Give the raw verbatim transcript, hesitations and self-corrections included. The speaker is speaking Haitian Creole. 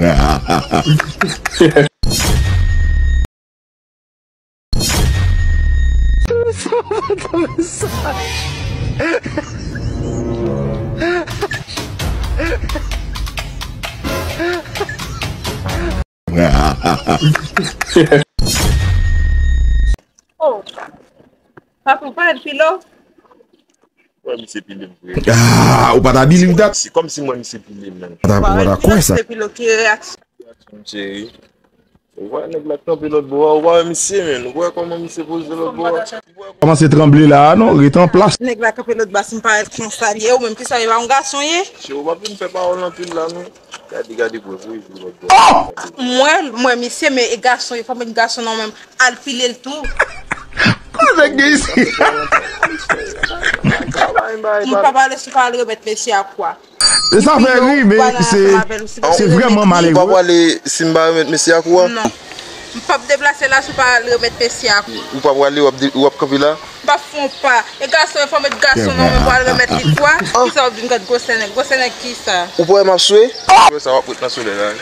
Oh, papa, w pa wè l pile w? Wè misye pile m vre. Ah, ou pa ta believe that? Si kòmsi mwen misye pile m menm. Ou pa ta kwè sa. Misye pile w, ki reyaksyon? Cheri. Ou wè nèg la kanpe lòt bò a, ou pa wè misye menm, ou wè kòman misye poze lòt bò a. Kòmanse tranble la a non, ret an plas. Nèg la kanpe lòt bò a, si m pa wè l konsa l ye, ou menm kisa w ye, pa yon gason w ye? Cheri, ou pa vin fè pawòl anpil la non. Gade, gade, bwè, bwè, bwè, bwè. Mwen, mwen, misye, men e gason, e fòm e gason nan menm, al pile l tou. Kote k gen isi? M pa pale sou pa al remèt mesye a kwa. E sa fè ri, men se se vrèman malere. Ou pa pwale si m pa remèt mesye a kwa? Non. M p ap deplase la sou pa al remèt mesye a kwa. Ou pa pwale, w ap kanpe la? M p ap fè yon pa. E gason e fòm e gason nan men pou al remèt li kwa. Kisa w ap di m gad gwosè nèg? Gwosè nèg kisa? Ou pa wè m ap swe? Wè sa w ap ret nan solèy la wi.